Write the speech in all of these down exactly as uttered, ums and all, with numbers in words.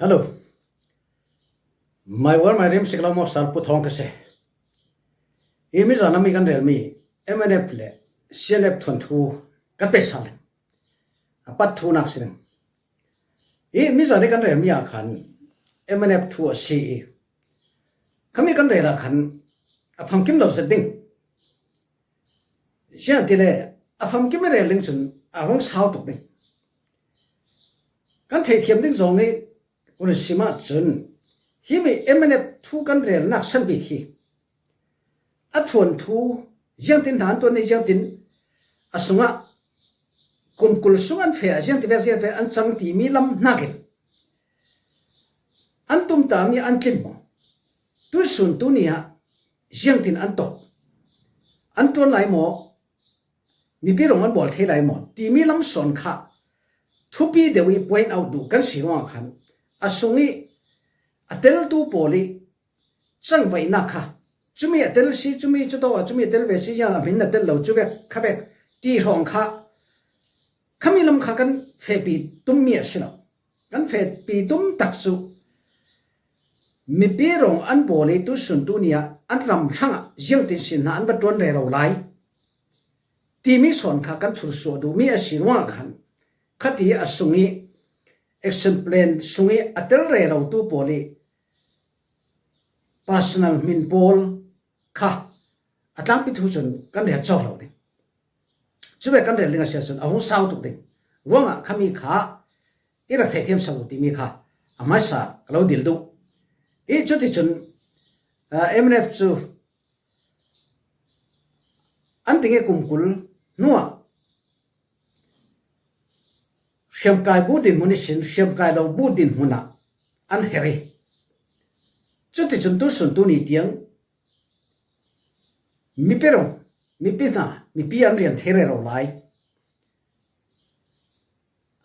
Hello. My world, my dream, siklo mo sal pu thong ka se. I mi zana mi kan rel mi M N F le C N F thuan thu kan pe sal. A pat thu nak sining. I mi zana kan rel mi a khan M N F thu a si i. Kami kan rel a khan a pham kim lo zet ding. Sian ti le a pham kim rel ding sun a hong sau tuk ding. Kan thei thiam ding zong i kun sima chun himi M N F thu kan rel nak san bik hi. A thuan thu ziangtin hna an tuan ni ziangtin a sunga kumkul sung an fe a ziangti ve ziangti ve an chang ti mi lam nakin an tumta mi an tlim maw? Tu sun tu ni ah ziangtin an tawk an tuan lai maw? Mipi rong an bawl thei lai maw? Timi lam sawn kha thupi deuh i point out duh kan si ruang khan a sung i a teltu pawl i changvaihnak kha cumi a tel si, cumi cu tawh a cumi a tel ve si, ziang a hmin a tel lo cu vek kha vek ti hrawng kha khami lam kha kan fehpi tummi a si lo. Kan fehpi tum tak cu mipi rong an bawl i tu sun tu ni ah an ram hrangah ziangtin sin hna an va tuan rero lai timi sawn kha kan thursuah duhmi a si ruangah khan khati a sung i action plan sung i a tel rerotu pawl i personal hmin pawl kha a tlangpi thu cun kan rel cawk lo ding. Cuvek kan rel ding a si ahcun a hung sau tuk ding. Ruangah khami kha i rak theithiam sak uh timi kha a hmaisa ka lo dil duh. I cuticun, ah, M N F cu an ding i kumkul hnuah hriamkai bu dinhmun ihsin hriamkai lo bu dinhmun ah an her i cuticun tu sun tu ni tiang mipi rong, mipi hna, mipi an rian thei rero lai.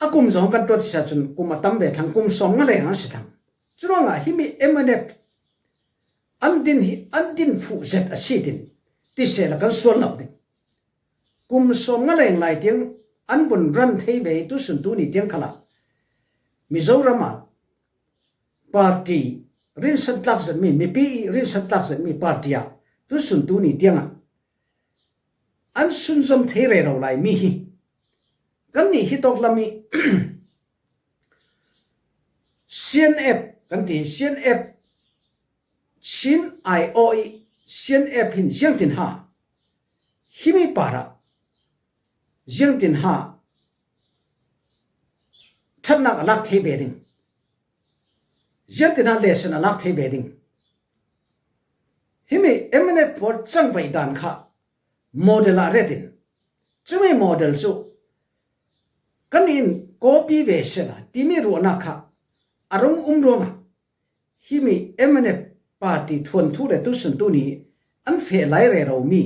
A kum zong kan tuat sia cun kum a tam ve thlang, kum sawm nga leng an si thlang. Curuangah himi M N F an din hi an din fuh zet a si tin ti sehla kan sual lo ding. Kum sawm nga leng lai tiang an vun ran thei ve tu sun tu ni tiang khalah Mizoram ah party rinsan tlak zetmi, mipi i rinsan tlak zetmi party ah tu sun tu ni tiangah an sunzom thei rero lai mi hi kan nih hi tawk lam i C N F kan ti, C N F Chin I O i C N F hin ziangtin ha himi parah ziangtin ha ṭhatnak a lak thei ve ding, ziangtin ha lesson a lak thei ve ding. Himi M N F pawl cangvaih dan kha model ah retin cumi model cu kan in copy ve sehla timi ruahnak kha a rung um ruangah himi M N F party thuanthu le tusun tuni an feh lai rero mi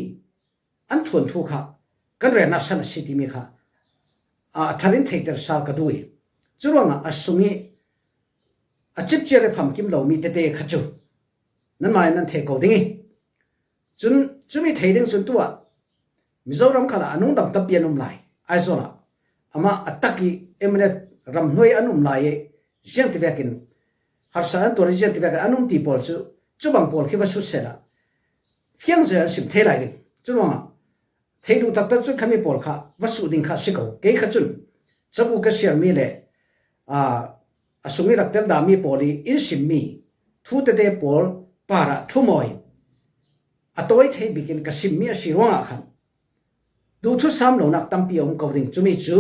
an thuanthu kha kan relnak san a si timi kha a ṭhat in theihter sal ka duh i curuangah a sung i a cipciar i famkim lomi tete kha cu nanmah in nan thei ko ding i cun cumi thei ding cun tuah Mizoram khalah a nungdam tampi an um lai. Aizawl ah amah a tak i M N F ramhnuai an um lai i ziangtivekin harsa an tuar i ziangtivekin an um ti pawl cu cubang pawl khi va sut sehla fiangzia an sim thei lai ding. Curuangah thei duh taktak cun khami pawl kha va suh ding kha si ko. Kei kha cun cabu ka siarmi le, aa, a sung i rak tel dahmi pawl i in simmi thu tete pawl parah thlumawi a tawi thei bikin ka simmi a si ruangah khan duhthusam lonak tampi a um ko ding. Cumi cu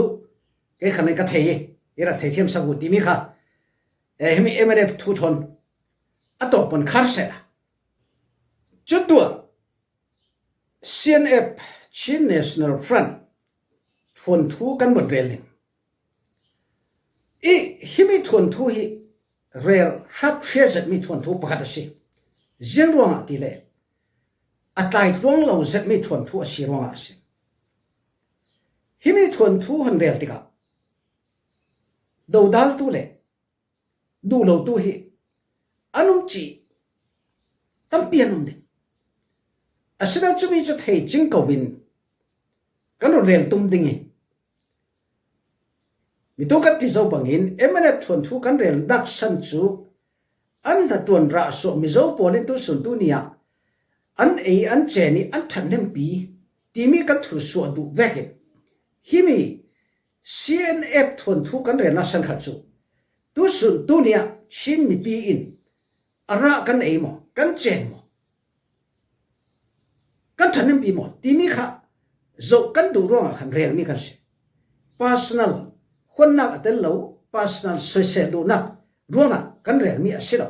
kei khan ka thei i i rak theithiam sak uh timi kha, eh, himi M N F thu thawn a tawk pan khar sehla. Cutuah C N F, Chin National Front thuanthu kan vun rel ning. I himi thuanthu hi rel hrap hria zetmi thuanthu pakhat a si. Ziang ruangah ti le a tlaitluang lo zetmi thuanthu a si ruangah a si. Himi thuanthu han rel tikah dodaltu le duh lotu hi an um cih tampi an um ding. Asinain cumi cu thei cing ko in kan run rel tum ding i Mi tu kan ti zo bangin M N F thuanthu kan rel naksan cu an hnaṭuan rah suak Mizo pawl in tusun tu ni ah an ei an cen i an ṭhathnempi timi kan thu suah duh vekin himi C N F thuanthu kan rel naksan khat cu tusun tu ni ah Chin mipi in a rah kan ei maw, kan cen maw, kan ṭhathnempi maw timi kha zoh kan duh ruangah khan relmi kan si. Personal huannak a tel lo, personal soisel duhnak ruangah kan relmi a si lo.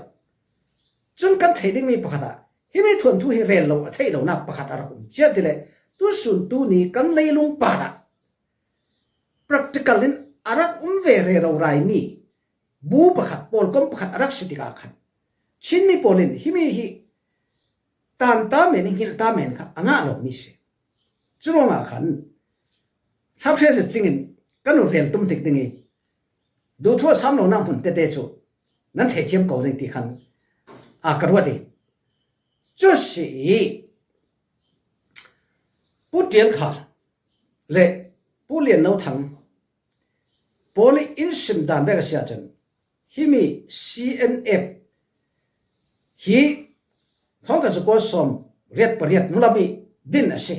Cun kan theih dingmi pakhat ah himi thuanthu hi rel lo a theih lonak pakhat a rak um. Ziangahtile tusun tu ni kan leilung parah practical in a rak um ve rero raimi bu pakhat, pawlkom pakhat a rak si tikah khan Chinmi pawl in himi hi tanta men, hngilh ta men kha a ngah lomi si. Curuangah khan hlaphrel zet cingin kan u rel tum hnik ding i duhthuah sam lonak hmun tete cu nan theithiam ko ding ti khan a ka ruat i cu si i Pu Ṭial Khal le Pu Lian No Thang pawl i in sim dan vek a si ahcun himi C N F hi thawngkhat zakua sawm riat pariat hnulam i din a si.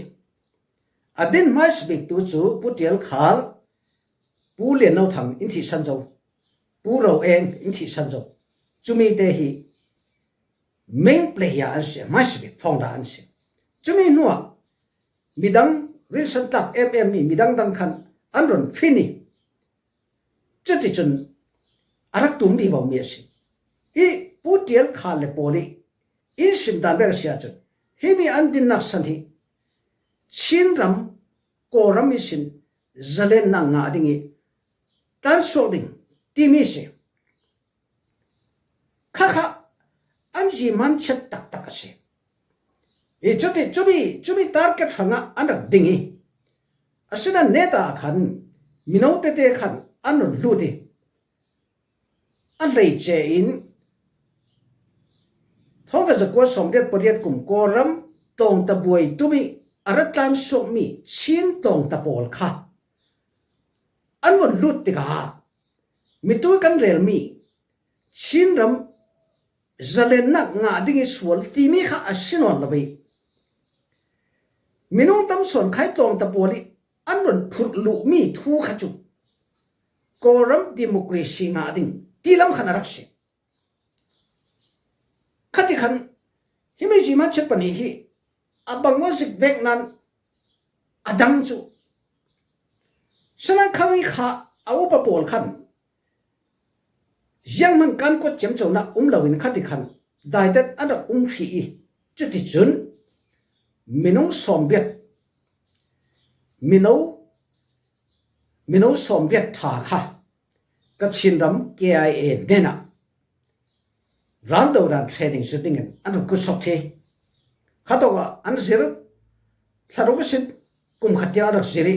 A din hmaisa bik tu cu Pu Ṭial Khal, Pu Lian No Thang in thihsan zo, Pu Ro Eng in thihsan zo. Cumi te hi main player an si, hmaisa bik founder an si. Cumi hnuah midang rinsan tlak em em mi midang dang khan an run fin i cuticun a rak tum vivo mi a si. I Pu Ṭial Khal le pawl i in sim dan vek a si ahcun himi an dinnak san hi Chin ram, Kawlram ihsin zalennak ngah ding i tlansuak ding timi si. Khakha an ziman chet taktak a si. I cuti cumi, cumi target hrangah an rak ding i, asinain neta khan mino tete khan an run lut i, a hleice in thawngkhat zakua sawmriat pariat kum Kawlram tlawngta buai tum i a ra tlansuakmi Chin tlawngta pawl kha an vun lut tikah mitu kan relmi Chin ram zalennak ngah ding i sual timi kha a si nawn lo i, minung tam sawn khai tlawngta pawl i an run phurh luhmi thu kha cu Kawlram democracy ngah ding ti lam khan a rak si. Khati khan himi ziman chet pahnih hi a bang aw zik vek nan a dang cu. Sinain khami kha a upa pawl khan zianghman kan kuat ciamconak um loin khati khan daitet an rak um hrih i, cuticun minung sawmriat, mino, mino sawmriat ṭha kha Kachin ram K I A hnenah raldo dan training zir dingin an rak kutsawk thei. Khatawkah an zir, thlaruk ihsin kum khat tiang an rak zir i,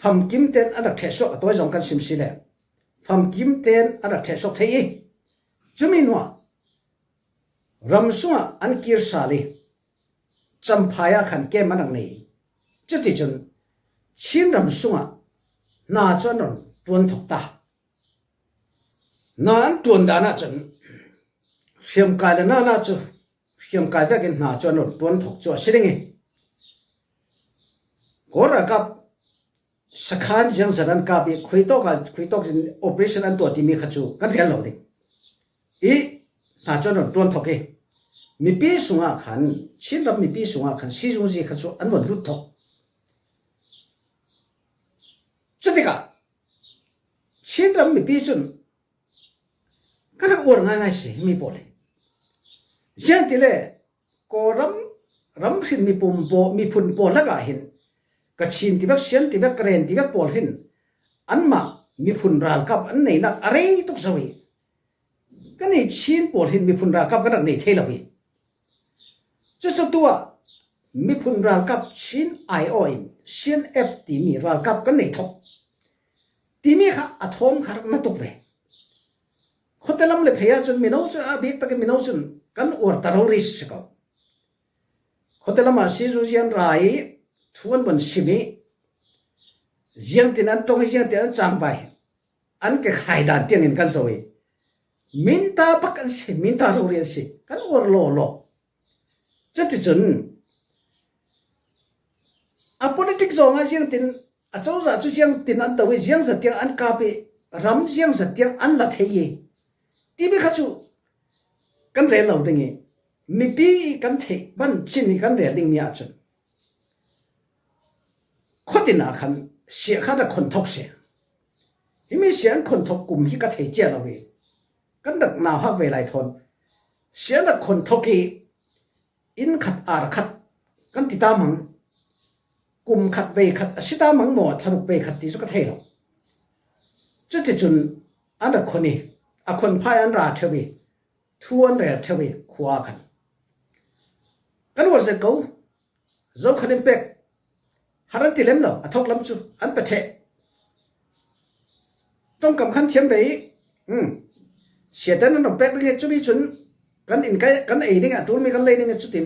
famkim tein an rak ṭhehsuak a tawi zong kan sim si le famkim tein an rak ṭhehsuak thei i, cumi hnuah ram sungah an kir sal i, Champhai ah khan kem an rak nei. Cuticun Chin ram sungah hna cu an run ṭuan thok ta. Hna an ṭuan dan ahcun hriamkai le nana cu hriamkai vekin hna cu an run ṭuan thok cu a si ding i, Kawl ralkap sakhan ziangzat an kap i, khuitawk ah, khuitawk in operation an tuah timi kha cu kan rial lo ding. I hna cu an run ṭuan thok i, mipi sungah khan, Chin ram mipi sungah khan sizungzi kha cu an run lut thok. Cutikah Chin ram mipi cun kan rak uar ngaingai si, himi pawl hi. Ziangtile Kawlram ramhrin mipum pawl, miphun pawl lakah hin Kachin tivek, Sian tivek, Karen tivek pawl hin anmah miphun ralkap an neinak a rei tuk zo i, kan i Chin pawl hin miphun ralkap kan rak nei thei lo i, cucu tuah miphun ralkap Chin aiawh in C N F timi ralkap kan nei thok timi kha a thawm kha rak na tuk ve. Khuate lam le phei ahcun mino cu a bik takin mino cun kan uar ta rori si ko. Khuate lamah sizu zian ra i thu an von sim i, ziangtin an ṭong i, ziangtin an cangvai. an ke khai dan tiangin kan zo hi. Minta pak an si, minta rori an si, kan uar law law. Cuticun a politic zawngah ziangtin, a cozah cu ziangtin an do hi, ziangzat tiang an kap hi, ram ziangzat tiang an la thei hi. Timi kha cu kan rel lo ding hi. Mipi i kan theih ban cin i kan rel dingmi ahcun khuatin ah khan siah kha rak khon thok si. Himi siah an khon thok kum hi ka thei cia lo hi. Kan rak nauhak ve lai thawn siah an rak khon thok hi. Inn khat ar khat kan ti ta mang, kum khat vei khat a si ta mang maw, thlaruk vei khat ti cu ka thei lo. Cuticun an rak khon hi, a khon phai an ra ṭheu hi, thu an rel ṭheu hi, khua khan kan uar zet ko. Zo khan in pek, har an ti lem lo, a thawk lam cu an pe ṭheh. Tongkam khan thiam ve i, um, siate nan ram pek ding i, cumi cun kan in kai, kan ei ding i, a ṭulmi kan lei ding i, cutin,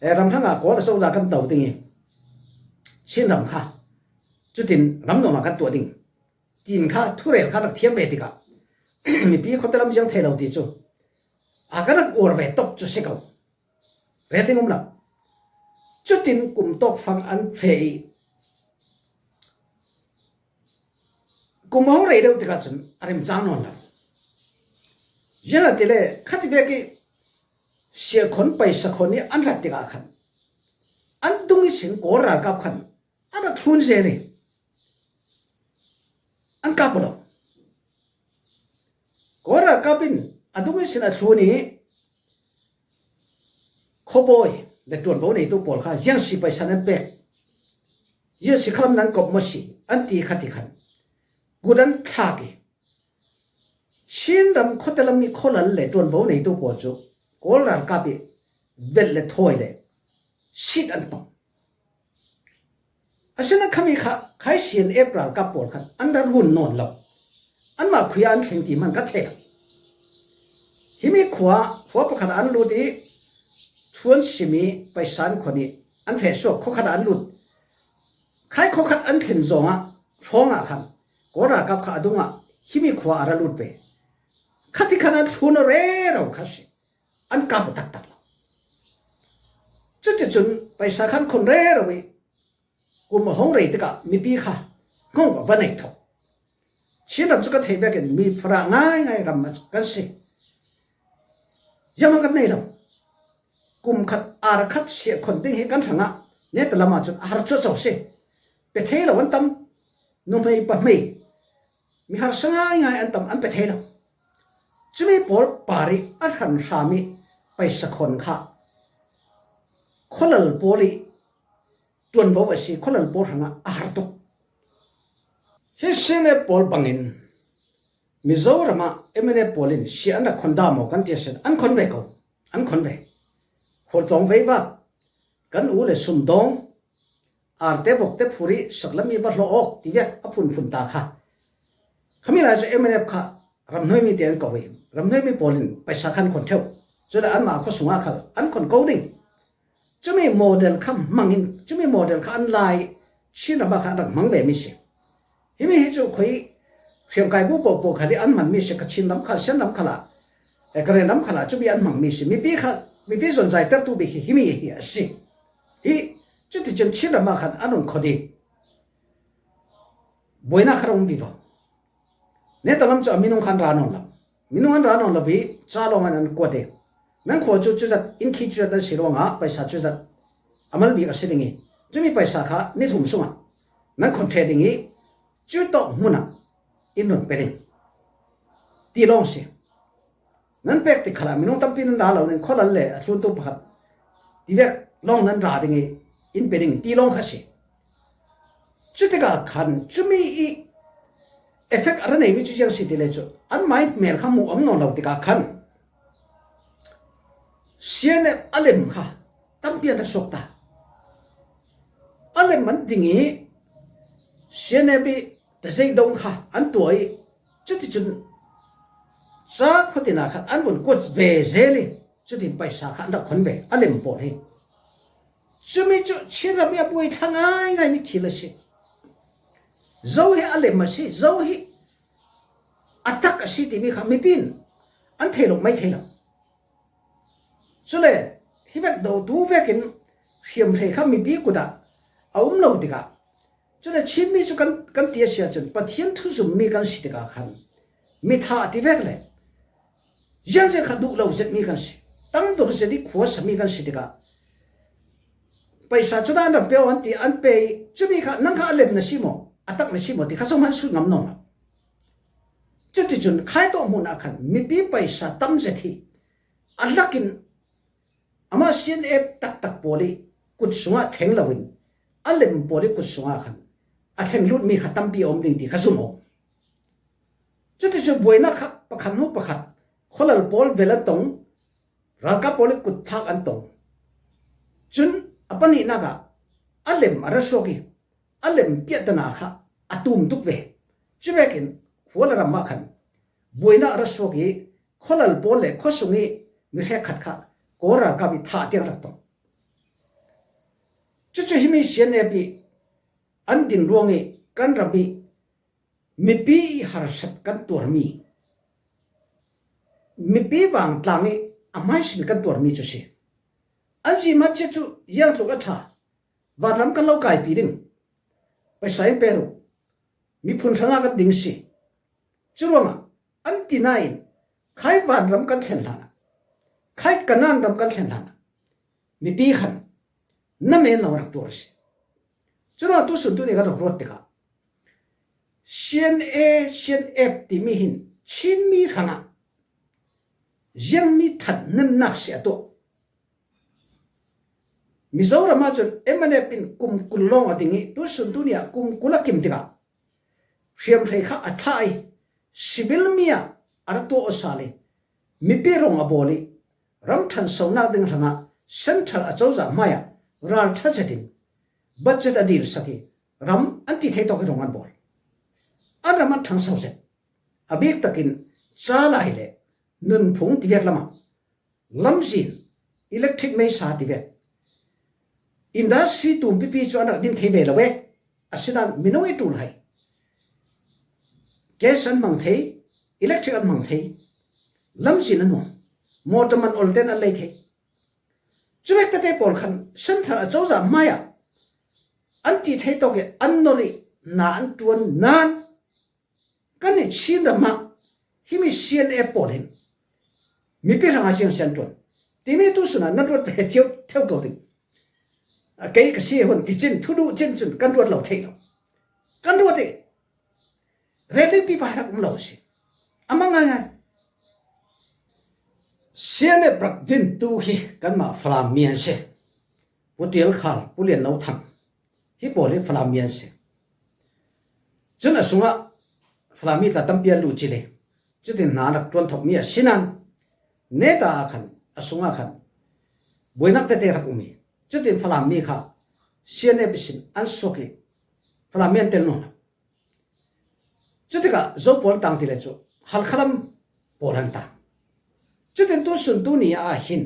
eh, ram hrangah Kawl a cozah kan do ding i, Chin ram kha cutin ram nuam ah kan tuah ding, tin kha thurel kha rak thiam ve tikah mipi khuate lam ziang thei lo ti cu a kan rak uar ve tok cu si ko. Rel ding um lo. Cutin kum tawkfang an feh i, kum a hung rei deuh tikah cun a remcang nawn lo. Ziangahtile khativek i siahkhon paisa khon i an rat tikah khan an dung ihsin Kawl ralkap khan an rak thlun zel i an kap lo. Kawl ralkap in a dung ihsin a thlun i khuabawi le ṭuanvo neitu pawl kha ziangsi paisa nan pek, ziangsi khalam nan kop maw si an ti kha ti khan kut an thlak i Chin ram khuate lam i khualal le ṭuanvo neitu pawl cu Kawl ralkap i velh le thawi le sit an tong. Asinain khami kha khai C N F ralkap pawl khan an rak run nawn lo. Anmah khui ah an thleng ti hman ka thei lo. Himi khua, khua pakhat ah an lut i thu an sim i paisa an khon i an feh suak, khua khat ah an lut. Khai khua khat an thlen zawngah hrawngah khan Kawl ralkap kha a dungah himi khua a ra lut ve. Khati khan an thlun rero kha si. An kap taktak lo. Cuticun paisa khan khon rero i kum a hung rei tikah mipi kha hngawng a va nei tho. Chin ram cu ka theih vekin mi farah ngaingai ram kan si. Zianghman kan nei lo. Kum khat ar khat siah khon ding hi kan hrangah neta lamah cun a har cuahco si. Pe thei lo an tam. Nuhmei pahmei mi harsa ngaingai an tam, an pe thei lo. Cumi pawl par i a hran hrami paisa khon kha khualal pawl i ṭuanvo a si, khualal pawl hrangah a har tuk. Hi C N F pawl bangin Mizoram ah M N F pawl in siah an rak khon dah maw kan ti a si, an khon ve ko, an khon ve. Khualtlawng veivak, kan u le sumdawng, arte vokte phur i saklam i va hlawh awk ti vek a phunphun ta kha. Khami lai cu M N F kha ramhnuaimi te an ko i, ramhnuaimi pawl in paisa khan khon ṭheu. Cule anmah khuasung ah khal an khon ko ding. Cumi model kha hmangin, cumi model kha an lai Chin ram ah kha an rak hmang ve mi si. Himi hi cu khoi hriamkai bu pohpoh khal i an hmanmi si, Kachin ram khal, Shan ram khal ah, eh, Karen ram khal ah cumi an hmangmi si. Mipi kha, mipi zonzaitertu bik hi himi hi a si. Hi cuticun Chin ram ah khan an run khawh i buainak kha a um vivo. Neta lam cu a minung kha an ra nawn lo. Minung an ra nawn lo i ca lawng an an kuat i nan khua cu cuzat, inn khi cuzat nan si ruangah paisa cuzat a mal bik a si ding i cumi paisa kha ni thum sungah nan khon ṭheh ding i cu tawk hmun ah in run pe ding ti lawng si. Nan pek tik khalah minung tampi nan ra lo ning, khualal le a thluntu pakhat ti vek lawng nan ra ding i in pe ding ti lawng kha si. Cutikah khan cumi i effect a ra neimi cu ziang si ti le cu anmah i hmel kha hmuh a um nawn lo tikah khan C N F a lem kha tampi an ra suak ta. A lem an ding i C N F i tazeih dong kha an tuah i cuticun ca khuatin ah khan an vun kuat ve zel i cutin paisa kha an rak khon ve a lem pawl hi. Cumi cu Chin ram i a buai thla ngaingai mi thil a si. Zo hi a lem a si, zo hi a tak a si timi kha mipi in an thei lo, mai thei lo. Cule hi vek do tu vekin hriamhrei kha mipi kutah a um lo tikah, cule Chinmi cu kan, kan ti a si ahcun Pathian thu zummi kan si tikah khan mi thah ti vek le ziangziang kha duh lo zetmi kan si. Tangdor zet i khua sami kan si tikah paisa cu nan ram pe aw an ti, an pe i cumi kha nang kha a lem na si maw, a tak na si maw ti kha zohman sut ngam nawn lo. Cuticun khai tawh hmun ah khan mipi paisa tam zet hi a hlakin amah C N F taktak pawl i kut sungah thleng loin a lem pawl i kut sungah khan a thleng lutmi kha tampi a um ding ti kha zum a um. Cuticun buainak kha pakhat hnu pakhat khualal pawl vel an tong, ralkap pawl i kut thlak an tong. Cun a pahnihnak ah a lem a ra suak i a lem piahtana kha a tum tuk ve. Cuvekin khual a ram ah khan buainak a ra suak i khualal pawl le khuasung i mi hrekkhat kha Kawl ralkap i thah tiang rak tong. Cucu himi C N F i an din ruang i kan ram i mipi i harsat kan tuarmi, mipi vangtlang i a hmaisimi kan tuarmi cu si. An zihmat cia cu ziangtluk a ṭha, vanram kan lo kaipi ding, paisa in pe ru, miphun hrangah kan ding si. Curuangah an ti nain khai vanram kan thlen hlanah, khai Kanaan ram kan thlen hlanah mipi khan na men lo rak tuar a si. Curuangah tusun tuni kan rak ruat tikah C N A, C N F timi hin Chinmi hrangah ziangmi ṭhatnemnak si a tuah. Mizoram ahcun M N F in kum kul lawng a ding i tusun tuni ah kum kul a kim tikah hriamhrei kha a thlah i civil mi ah a ra tuah aw sal i mipi rong a bawl i ram ṭhansonak ding hrangah central acozah hmaiah ralṭha zetin budget a dilsak i ram an ti thei tawk i rong an bawl. An ram an ṭhangso zet. A bik takin Calai le Nunphung tivek lamah lamzin, electric meisa tivek, industry tumpipi cu an rak din thei ve lo e. Asinain minung i ṭul hai. Gas an hmang thei, electric an hmang thei, lamzin an nuam, motor man olten an lei thei. Cuvek tete pawl khan central acozah hmaiah an ti thei tawk i an nor i na an ṭuan nain kan i Chin ram ah himi C N F pawl hin mipi hrangah ziang si an ṭuan timi tusun ah nan ruat ve cio theu ko ding. A kei ka si hun ti cin, thu duh cin cun kan ruat lo thei lo. Kan ruat i rel ding pipa rak um lo a si. A mang ngaingai. C N F rak dintu hi kanmah Falam mi an si. Pu Tial Khal, Pu Lian Lo Thang. Hi pawl hi Falam mi an si. Cun a sungah Falam mi tla tampi an luh cil i cutin hna rak ṭuan thokmi a si nain neta ah khan a sungah khan buainak tete rak um i cutin Falam mi kha C N F sin an suak i Falam mi an tel nawn lo. Cutikah zo pawl tang ti le cu Halkha lam pawl an tang. Cutin tusun tuni ah hin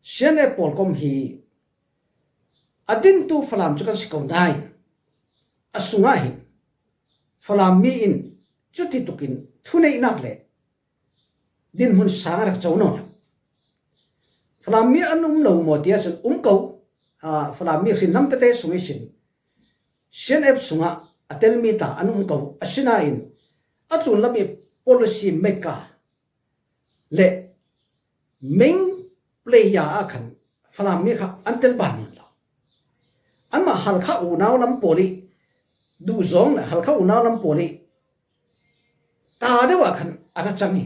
C N F pawl kom hi a dintu Falam cu kan si ko nain a sungah hin Falam mi in cuti tukin thuneihnak le dinhmun sang a rak co nawn lo. Falam mi an um lo maw tiah cun um ko. Aa, Falam mi hrinhnam tete sung ihsin C N F sungah a telmi tla an um ko. Asinain a tlunlam i policy maker le main player ah khan Falam mi kha an tel ban nawn lo. Anmah Halkha unau lam pawl i duhzawng le Halkha unau lam pawl i ta deuh ah khan a ra cang i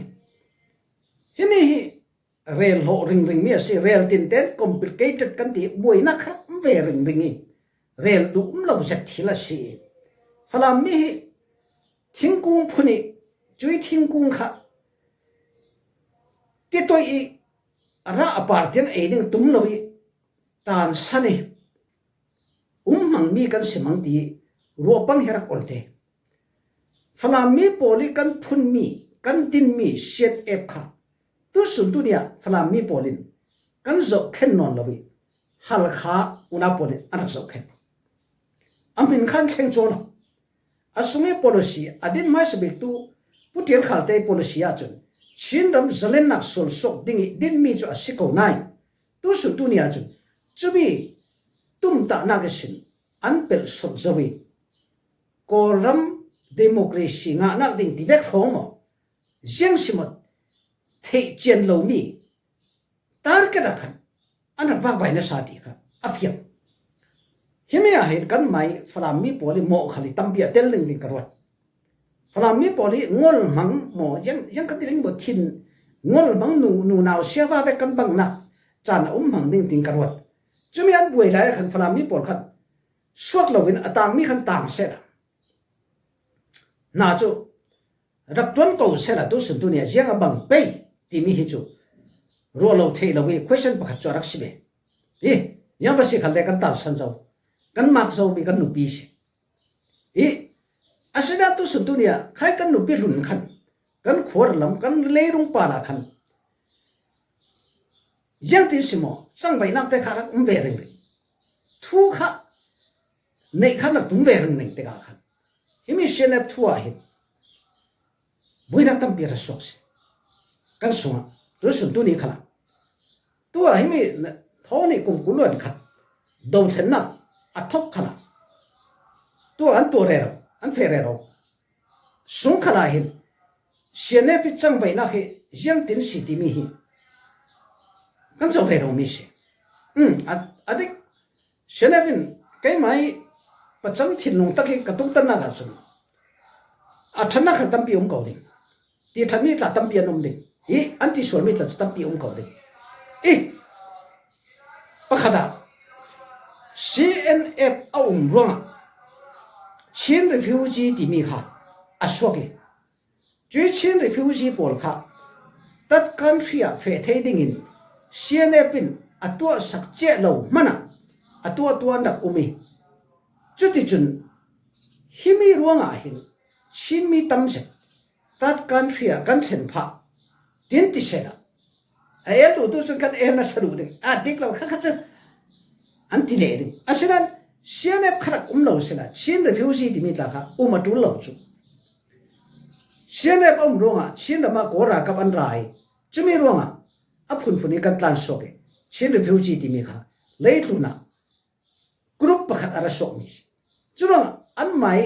himi hi rel hlawh ringring mi a si. Rel tinten complicated kan ti, buainak kha ve ringring i rel duh um lo zet thil a si. Falam mi hi thingkung phun i cui thingkung kha titoih i a rah a par tiang ei ding tum lo i tansan i um hmangmi kan si hmang ti ruahpang hi a rak olte. Falam mi pawl i kan phunmi, kan dinmi C N F kha tusun tuni ah Falam mi pawl in kan zohkhen nawn lo i Halkha unau pawl in an rak zohkhen. A hmin khan thleng cuang lo. A sung i policy a din hmaisa bik tu Pu Tial Khalte policy ahcun Chin ram zalennak sual suak ding i dinmi cu a si ko nain tusun tuni ahcun cumi tumtahnak ihsin an pelh suak zo i Kawlram democracy ngahnak ding ti vek hrawng maw, ziang si maw, theih cian lomi target ah khan an rak vakvai nasa ti kha a fiang. Himi ah hin kan mai Falam mi pawl i mawh khal i tampi a tel ning ding ka ruat. Falam mi pawl i ngol hmang maw, yang, yang kan ti ding maw, thin ngol hmang nu, nunau siava vek kan bangnak caan a um hmang ding ding ka ruat. Cumi an buai lai ah khan Falam mi pawl khan suak loin a tangmi khan tang sehla, hna cu rak ṭuan ko sehla tusun tuni ah ziang a bang pei timi hi cu ruah lo theih lo i question pakhat cu a rak si ve. I, ziang va si khalle kan tansan zo, kan mak zomi kan nupi si. I, asinain tusun tuni ah khai kan nupi hlun khan kan khuar lam, kan leirung pal ah khan ziangtin si maw, cangvaihnak te kha rak um ve ringring. Thu kha neih khan rak tum ve ringring tikah khan himi C N F thu ah hin buainak tampi a ra suak si kan sungah. Tusun tuni khalah tu ah himi thawng nih kum kul luan khat dothlennak a thawk khalah tu ah an tuah rero, an feh rero. Sung khalah hin C N F i cangvaihnak hi ziangtin si timi hi kan zoh ve lomi si. Um, a, a dik, C N F in keimah i pacang thinlung tak i ka tumtannak ahcun a ṭhatnak khan tampi um ko ding. Ti ṭhatmi tla tampi an um ding. I an ti sualmi tla cu tampi um ko ding. I pakhat ah C N F a um ruangah Chin refugee timi kha a suak i cuih Chin refugee pawl kha Tat Country ah feh thei dingin C N F in a tuahsak ciah lo hmanah a tuahtu an rak um i cuticun himi ruangah hin Chinmi tam zet Tat Country ah kan thlen phah tin ti sehla a el duhtu cun kan el nasa duh ding, a dik lo kha kha cu an ti leh ding. Asinain C N F kha rak um lo sehla Chin refugee timi tla kha um a ṭul lo cu. C N F a um ruangah Chin ram ah Kawl ralkap an ra i cumi ruangah a phunphun i kan tlan suak i Chin refugee timi kha leitlun ah group pakhat a ra suakmi si. Curuangah anmah i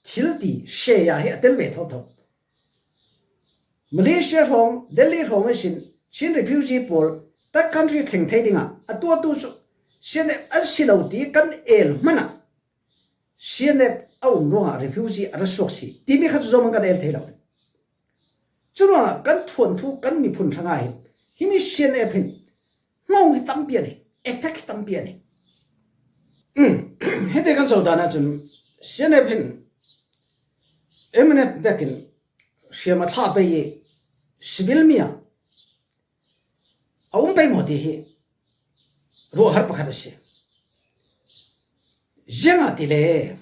thil ti share hi a tel ve thotho. Malaysia hrawng, Delhi hrawng ihsin Chin refugee pawl Tat Country thleng thei dingah a tuahtu cu C N F an si lo ti kan el hmanah C N F a um ruangah refugee a ra suak si timi kha cu zohman kan el thei lo. Curuangah kan thuanthu kan miphun hrangah hin himi C N F hin hngawng hi tampi a nei, effect hi tampi a nei. Um, hiti kan zoh dan ahcun C N F hin M N F vekin hriam a thlah pei i civil mi ah a um pei maw ti hi ruahhar pakhat a si. Ziangahtile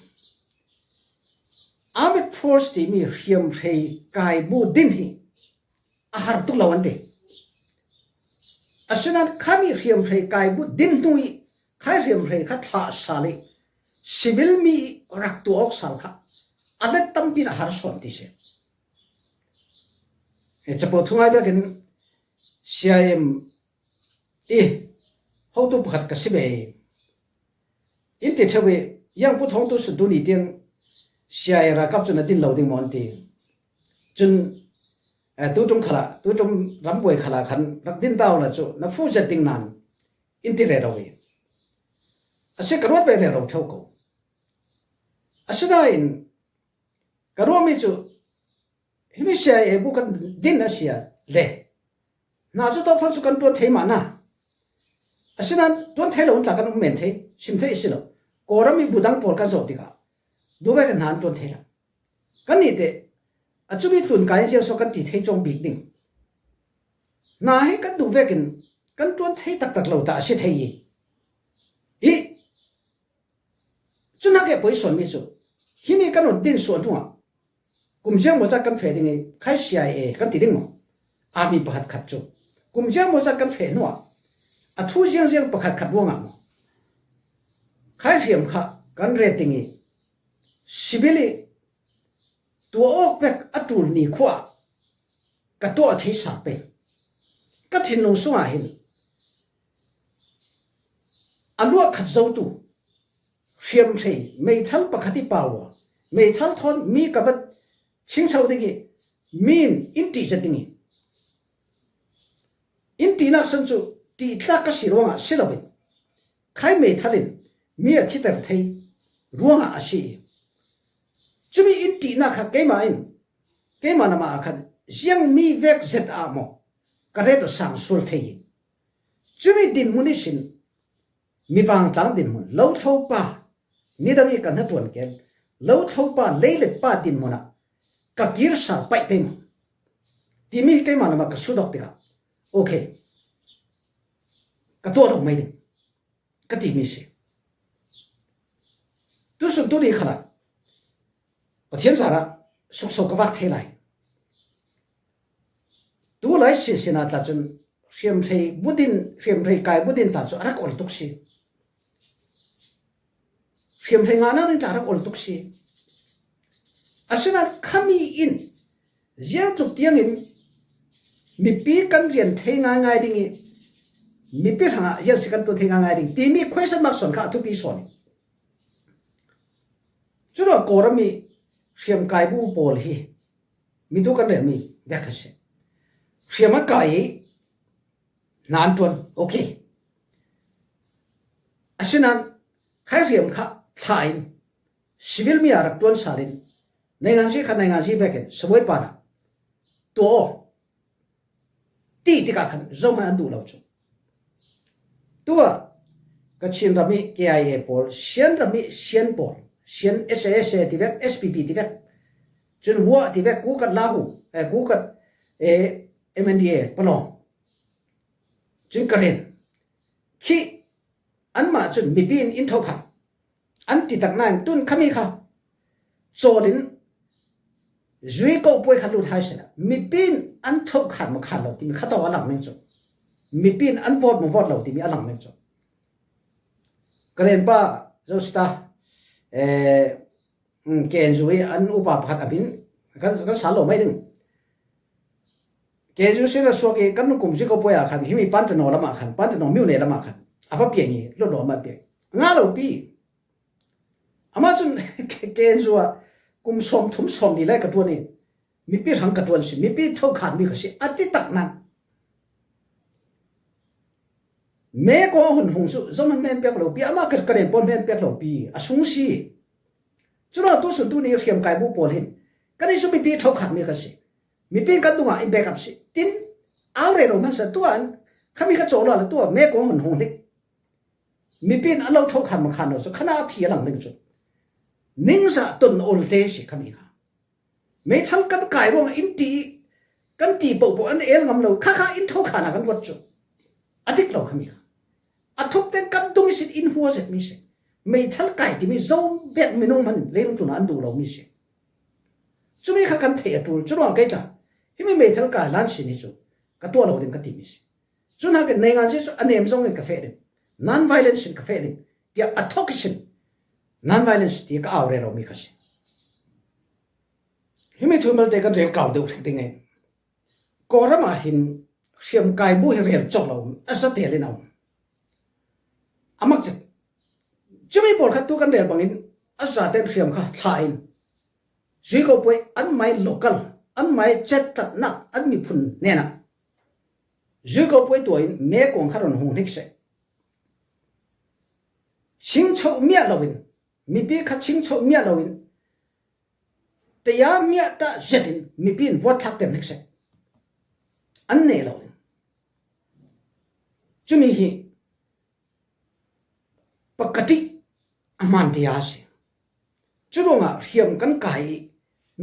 Armed Force timi hriamhrei kaibu din hi a har tuk lo an ti. Asinain khami hriamhrei kaibu din hnu i khai hriamhrei kha thlah sal i civil mi rak tuah awk sal kha a let tampi in a har sawn ti si. He capo thungai biakin C I M i hotu pakhat ka si ve. In ti ṭheu i, yang pu thawng tusun tuni tiang C I A ralkap cun a din lo ding maw an ti. Cun, eh, tuṭum khalah, tuṭum rambuai khalah khan rak din ta u la cu na fuh zet ding nan in ti rero i. A si ka ruat ve rero ṭheu ko. Asinain ka ruahmi cu himi C I A bu kan din a si a le hna cu tawphang cu kan ṭuan thei mah na. Asinain ṭuan thei lo in tla kan um men thei, sim thei a si lo. Kawlram i bu dang pawl kan zoh tikah duh ve kan hna an ṭuan thei lo. Kan nih te a cumi tlun kai ziang so kan ti thei cawng bik ding. Hna hi kan duh vekin kan ṭuan thei taktak lo ta a si thei i, i cu hna ke position mi cu himi kan run din suah hnuah kum ziang maw zat kan feh ding i khai C I A kan ti ding maw? Army pakhat khat cu kum ziang maw zat kan feh hnuah a thu ziang ziang pakhat khat ruangah maw khai hriam kha kan ret ding i civil i tua awk vek a tul ni khua ka tuah thei sak pen ka thinlung sungah hin a luah khat zotu hriamhrei meithal pakhat i pau a, meithal thawn mi ka va chingso ding i, mi in in ṭih zet ding i, in ṭihnak san cu ṭihtlak ka si ruangah si loin khai meithal in mi a thiter thei ruangah a si i, cumi in ṭihnak kha keimah in keimah namah a khan ziang mi vek zet ah maw ka ret aw sang sual thei i, cumi dinhmun ihsin mi vangtlang dinhmun, lo thlopa, nidang i ka hnaṭuan ken, lo thlopa, leilet pa dinhmun ah ka kir sal paih pei maw timi hi keimah namah ka sut awk tikah, okay, ka tuah lo mai ding ka timi si. Tusun tuni khalah Pathian zarah sukso ka vak thei lai. Tu lai sinsin ah tla cun hriamhrei budin, hriamhrei kai budin tla cu a rak ol tuk si. Hriamhrei ngahnak ding tla a rak ol tuk si. Asinain khami in ziangtluk tiangin mipi kan rian thei ngaingai ding i, mipi hrangah ziang si kan tuan thei ngaingai ding timi question mark sawn kha a thupi sawn i. Curuang Kawlram i hriamkai bu pawl hi mitu kan relmi bek a si. Hriam a kai i hna an ṭuan, okay. Asinain khai hriam kha thla in civil mi a rak ṭuan sal in nainganzi kha nainganzi vekin sabuai parah tuah aw ti tikah khan zohman an duh lo cu. Tuah Kachin ram i K I A pawl, Sian ram i Sian pawl, Sian S A S A ti vek, S P P ti vek, cun Wuah ti vek, Kukat Lahu, eh, Kukat, eh, M N D A palawng, cun Karen khi anmah cun mipi in in thokhan an ti tak nain tun khami kha cawl in zui ko puai kha lut hai sila mipi in an thokhan maw khan lo timi kha tawk a lang ning cu, mipi in an vote maw vote lo timi a lang ning cu. Karen pa Zosita, eh, K N U i an upa pakhat a min kan, kan sal lo mai ding. K N U si na suak i kan kum si ko puai ah khan himi Pantano lamah khan, Pantano miu ne lamah khan a va piang i lo lo man piang nga lo pi. Amah cun K N U ah kum sawm thum sawm ni lai ka ṭuan i mipi hrang ka ṭuan si, mipi thokhan mi ka si a ti tak nan. Me kong a hun hung cu zohman men pek lo pi, amah ka, ka ren pawl men pek lo pi a sung si. Curuang tu sun tu ni hriamkai bu pawl hin kan i cu mipi thokhan mi kan si. Mipi kan dungah in backup si. Tin au rero hmansa tuah an khami ka cawh lo la tuah me kong hun hung hnik. Mipi in a lo thokhan makhan lo cu khana a phi a lang ding cu. Ningzah ton olte si khami kha. Meithal kan kai ruangah in ti, kan ti pohpoh an el ngam lo, khakha in thokhan ah kan ruat cu a dik lo khami kha. A thuk ten kan dung ihsin in hua zetmi si. Meithal kai timi zo bek minung hman in leilung tlunah an duh lomi si. Cumi kha kan theih a ṭul, curuang kei tla himi meithal kai lan sin hi cu ka tuah lo ding ka timi si. Cu hnakin nainganzi cu a nem zongin ka feh ding, non-violence in ka feh ding, tiah a thawk ihsin non-violence ti ka au reromi kha si. Himi thu malte kan rel kau deuh hrik ding e. Kawlram ah hin hriamkai bu hi rel cawk lo a zatel in a um. A mak cek. Cumi pawl kha tu kan rel bangin a zaten hriam kha thla in zui ko puai an mai local, an mai cettatnak an miphun hnenah zui ko puai tuah in me kuang kha run hung hnik seh. Chingcho miah loin, mipi kha chingcho miah loin, taya miah ta zetin mipi in vuat thlak ter hnik seh. An neh lo ding. Cumi hi pakati a man taya a si. Curuangah hriam kan kai i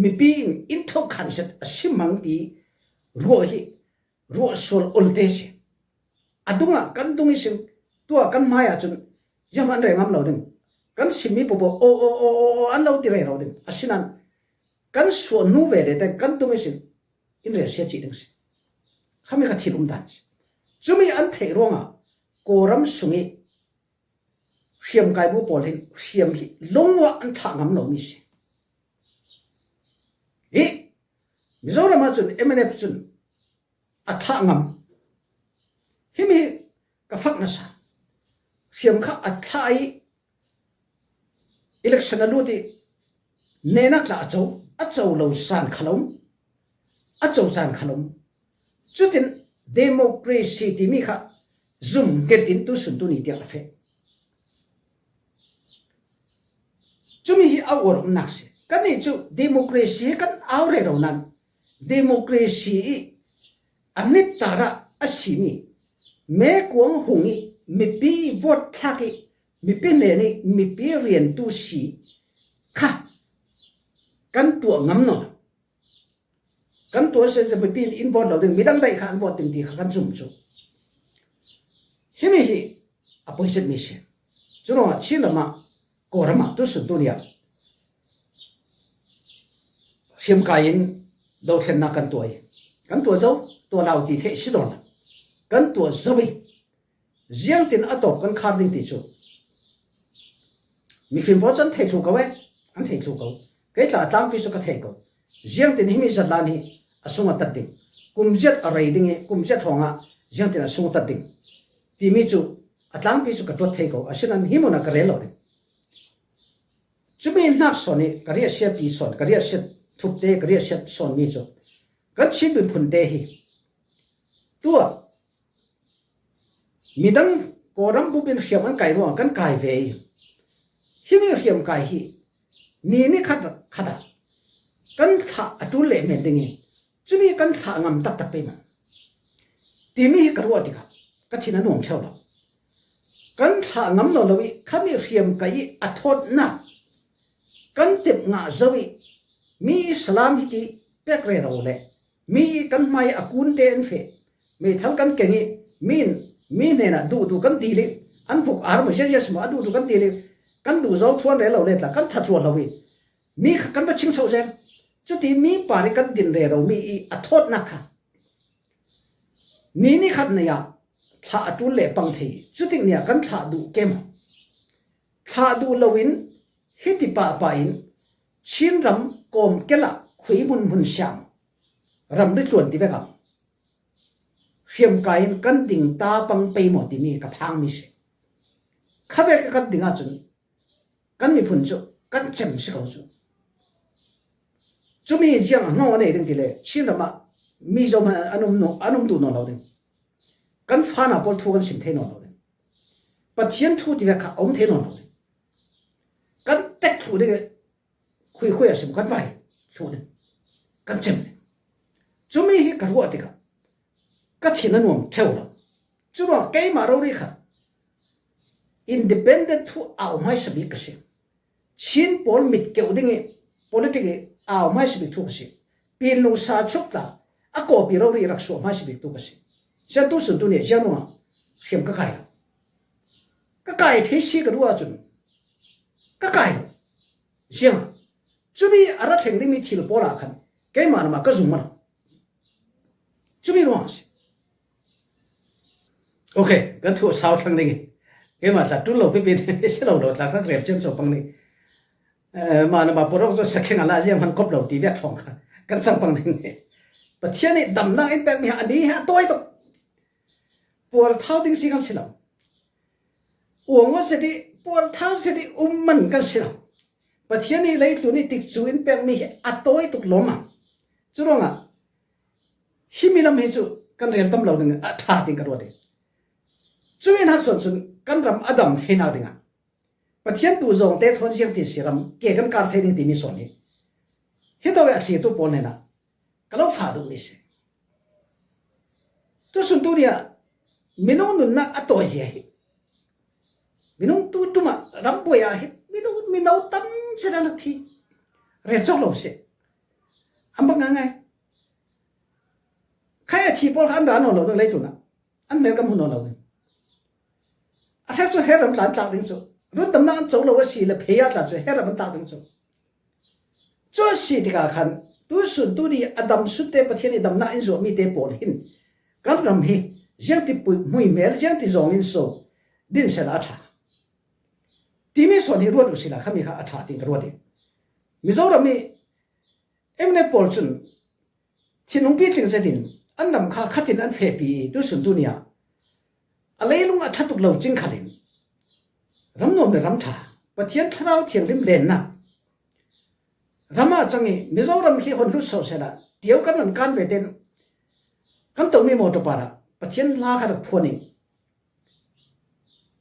mipi in in thokhan zet a si mang ti ruah hi ruah sual olte si. A dungah kan dung ihsin tuah kan hmaiah cun ziahmah an rel ngam lo ding. Kan simmi pawpaw aw aw aw aw aw an lo ti rero ding. Asinain kan suah hnu ve le ten kan dung ihsin in relsia cih ding si. Khami kha thil umdan si. Cumi an theih ruangah Kawlram sung i hriamkai bu pawl hin hriam hi lungua an thlah ngam lomi si. Hi Mizoram ah cun M N F cun a thlah ngam. Himi ka fak nasa. Hriam kha a thlah i election a lut i nenak tla a co, a co lo zan kha lo, a co zan kha lo. Cutin democracy timi kha zum ngetin tusun tuni tiang a feh. Cumi hi a uar umnak si. Kannih cu democracy hi kan au rero nan democracy i a nittar ah a simi mekuang hung i mipi i vote thlak i mipi hnen i mipi riantu si kha kan tuah ngam nawn lo. Kan tuah sese mipi in in vote lo ding, midang daih kha an vote ding ti kha kan zum cu. Himi hi a poiset mi si. Curuangah Chin lamah Kawlram ah tusun tuni ah hriamkai in dothlennak kan tuah i kan tuah zo, tuah lo ti theih si lo. Kan tuah zo i ziangtin a tawp kan khar ding ti cu mifim pawl cu an thei thlu ko e, an thei thlu ko. Kei tla a tlangpi cu ka thei ko. Ziangtin himi zatlan hi a sung a tat ding, kum ziat a rei ding i kum ziat hrawngah ziangtin a sung a tat ding timi cu a tlangpi cu ka tuat thei ko. Asinan hi mun ah ka rel lo ding. Cumi hnak sawn i ka riahsiapi sawn, ka riahsiat thupte, ka riahsiat sawnmi cu kan Chin miphunte hi tuah midang Kawlram bup in hriam an kai ruangah kan kai ve i himi hriamkai hi ni ni khat khat ah kan thlah a ṭul leh men ding i cumi kan thlah ngam taktak pei maw timi hi ka ruah tikah ka thin a nuam ṭheu lo. Kan thlah ngam nawn lo i khami hriamkai i a thawtnak kan tep ngah zo i mi salam hiti pek rero le mi kan hmai a kunte an feh, meithal kan keng i mi in mi hnenah duhduh kan dil i an vuk ar maw ziazias maw a duhduh kan dil i kan duh zo thuan rero le tla kan thatluat lo i mi kha kan va chingso zel. Cuti mi par i kan din rero mi i a thawtnak kha ni ni khat nei ah thlah a ṭul leh pang thei i cutik ni ah kan thlah duh ke maw? Thlah duh loin hiti pahpah in Chinram kawmkel ah khui hmunhmun siam ramri tluan ti vek ah hriamkai in kan ding ta pang pei maw timi ka phangmi si. Khavek kan ding ahcun kan miphun cu kan cem si ko cu. Cumi ziang a hnawng a nei ding ti le Chinram ah mi zohman an um, an um duh nawn lo ding. Kan fana pawl thu kan sim thei nawn lo ding. Pathian thu ti vek kha a um thei nawn lo ding. Kan tek thluh ding i khuikhui a sim kan vai thluh ding. Kan cem ding. Cumi hi ka ruah tikah ka thin a nuam ṭheu lo. Curuangah keimah rori kha independent thu au hmaisa bik ka si. Chin pawl mit keuh ding i politic i au hmaisa bik thu ka si. Pinlung sa chuk tla a kawpi rori rak suah hmaisa bik tu ka si. Sian tusun tuni ziang ruangah hriam ka kai lo. Ka kai thei si ka duh ahcun ka kai lo. Ziang cumi a ra thleng dingmi thil pawl ah khan keimah namah ka zung maw lo. Cumi ruang a si. Ok, kan thu sau thlang ding i keimah tla ṭul lo pipi si lo lo tla kha rel ciamco pang ding. Eh, mah namah pawrok cu sakhiang a la ziang hman kop lo ti vek thawng kha kan cang pang ding. Pathian nih damnak in pekmi ha a ni ha tawi tuk. Puar thau ding si kan si lo. Uang aw si dih, puar thau si dih, um man kan si lo. Pathian nih leitlun ih tikcu in pekmi hi a tawi tuk lawm a. Curuangah himi lam hi cu kan rel tam lo ding a ṭha ding ka ruat i. Cumi hnak sawn cun kan ram a dam theinak dingah Pathian duhzawngte thawn ziangtin si ram ke kan kar thei ding timi sawn hi. Hitawk a thlirtu pawl hnenah ka lo fa duhmi si. Tusun tuni ah minung nunnak a tawizia hi. Minung tu ṭum ah rambuai ah hi minung mino tam zet an rak thi. Rel cawk lo si. An bak ngaingai. Khai a thi pawl kha an ra nawn lo ding leitlun ah. An hmel kan hmu nawn lo ding. A hrek cu her ram tla an tlak ding cu. Rundamnak an co lo a si le phei ah tla cu her ram an tlak ding cu. Cu a si tikah khan tusun tuni a dam sunte Pathian ih damnak in zuahmi te pawl hin kan ram hi ziangti hmuihmel, ziangti zawng in so dinsen a ṭha. Timi sawn hi ruat uhsila khami kha a ṭha tiin ka ruat ih Mizoram ih M N F pawl cun thinlung pitling zetin an ram kha khatin an fehpi i tusun tuni ah a leilung a thlatuk lo cing khalin ram nuam le ram ṭha, Pathian Thlarau Thianghlim lennak ram ah cang i Mizoram khi hon lut sawhsehla tio kan van kan ve ten kan tomi mawtaw parah Pathian hla kha rak phuan i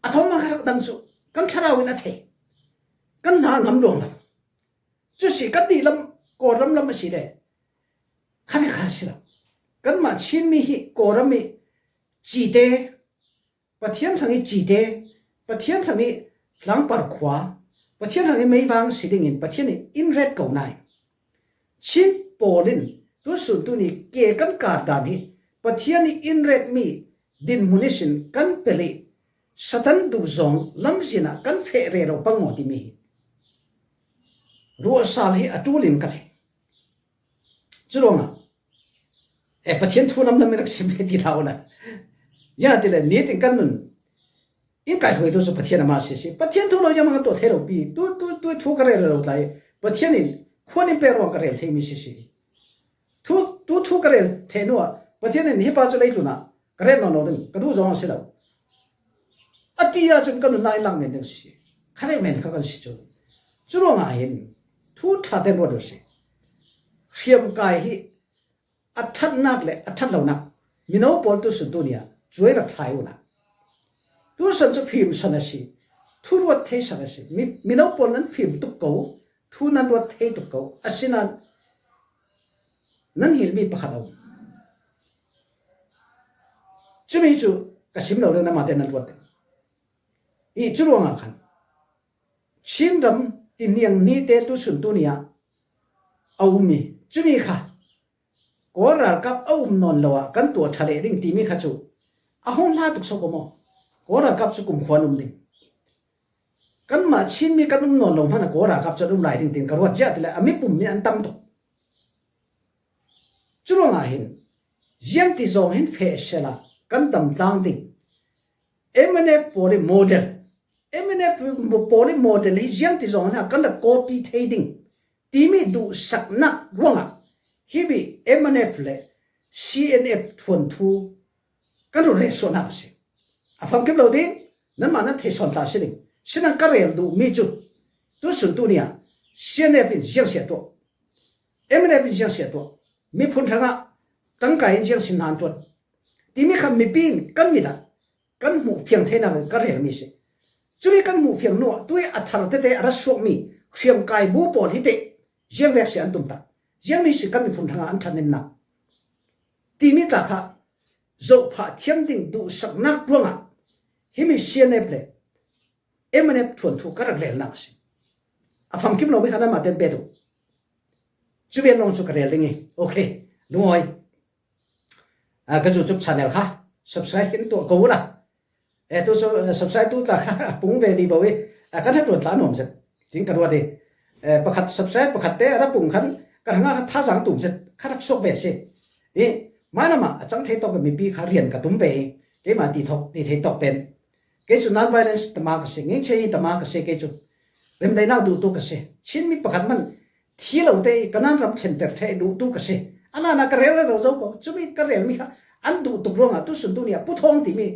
a thawngma kha rak dang cu kan thlarau in a thei, kan hna ngam luang lo. Cu si kan dih lam Kawlram lam a si le kha ve kha a si lo. Kanmah Chinmi hi Kawlram i cite, Pathian hrang i cite, Pathian hrang i tlangpar khua, Pathian hrang i meivang si dingin Pathian in in ret ko nain Chin pawl in tusun tuni ke kan kar dan hi Pathian i in retmi dinhmun ihsin kan pelh i Satan duhzawng lamzin ah kan feh rero pang maw timi hi ruahsal hi a ṭul in ka thei. Curuangah e Pathian thu lam lam in rak sim thei ti hlah ula. Ya ti le nitin kan nun in kaihruaitu cu Pathian amah a si si. Pathian thu lo ziangmang a tuah thei lo pi. Tu tu tu thu ka rel lo tlai. Pathian in khuan in pek ruang ka rel theimi si si. Thu tu thu ka rel thei hnuah Pathian in hi pa cu leitlun ah ka rel nawn lo ding ka duh zong a si lo. A ti ahcun ka nunnak in lak men ding si. Kha rel men kha kan si cu. Curuangah hin thu ṭha ten ruat u si. Hriamkai hi a ṭhatnak le a ṭhat lonak mino pawl tusun tuni ah cuai rak thlai ula. Tusan cu fimsan a si, thuruat theisan a si. Mi, mino pawl nan fim tuk ko, thu nan ruat thei tuk ko, asinain nan hilmi pakhat a um. Cumi cu ka sim lo ding, namate nan ruat ding. I curuangah khan Chinram tiniang nite tusun tuni ah a um i cumi kha Kawl ralkap a um nawn lo ah kan tuah ṭha leh ding timi kha cu a hung hla tuk so ko maw? Kawl ralkap cu kumkhua an um ding. Kanmah Chinmi kan um nawn lo hmanh a Kawl ralkap cu an um lai ding tiin ka ruat ziah ti le a mipum nih an tam tuk. Curuangah hin ziangti zawng hin feh sehla kan dam tlang ding. M N F pawl i model, M N F pawl i model hi ziangti zawng hin kan rak copy thei ding timi duhsaknak ruangah himi M N F le C N F thuanthu kan run rel suahnak a si. A famkim lo ding, nanmah nan theih sawn tla a si ding. Sinan ka rel duhmi cu tusun tuni ah C N F in ziang si a tuah, M N F in ziang si a tuah, miphun hrangah tangka in ziang si hna an tuan timi kha mipi in kan mit ah kan hmuh fiang theinak in ka relmi si. Cumi kan hmuh fiang hnuah tui a thar tete a rak suakmi hriamkai bu pawl hi teh ziang vek si an tum ta, ziangmi si kan miphun hrangah an ṭhanemnak timi tla kha zohphah thiam ding duhsaknak ruangah himi C N F le M N F thuanthu ka rak relnak a si. A famkim lomi kha nanmah ten pe tu. Cu vial lawng cu ka rel ding i, okay, lungawi. Ah, ka YouTube channel kha subscribe khin tuah ko ula. Eh, tu cu, eh, subscribe tu tla kha pung ve ni bo i, ah, ka hnaṭuan tla nuam zet. Tin ka ruat i, eh, pakhat subscribe pakhat te a ra pung khan ka hrangah kha thazaang tum zet, kha rak suak ve si. I, mailamah a cang thei tawk mipi kha rian ka tum ve i, keimah ti thawk, ti thei tawk ten. Kei cu non-violence tama ka si, ngingchei tama ka si, kei cu remdaihnak duhtu ka si. Chinmi pakhat man thi lo te i ka nan ram thlenter ṭheh duhtu ka si. A hlan ah ka rel rero zo ko. Cumi ka relmi kha an duh tuk ruangah tusun tuni ah Pu Thawng timi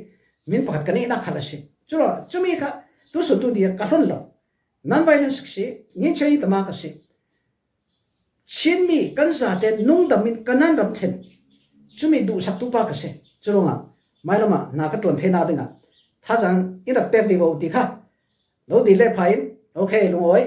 min pakhat ka neihnak khal a si. Curuangah cumi kha tusun tuni ah ka hlon lo. Non-violence ka si, ngingchei tama ka si. Chinmi kan zate nungdam in ka nan ram thlen. Cumi duhsaktu pa ka si. Curuangah mailamah hna ka ṭuan theinak dingah thazaang in rak pek dih ko ti kha lo dil le pha in, okay, lungawi.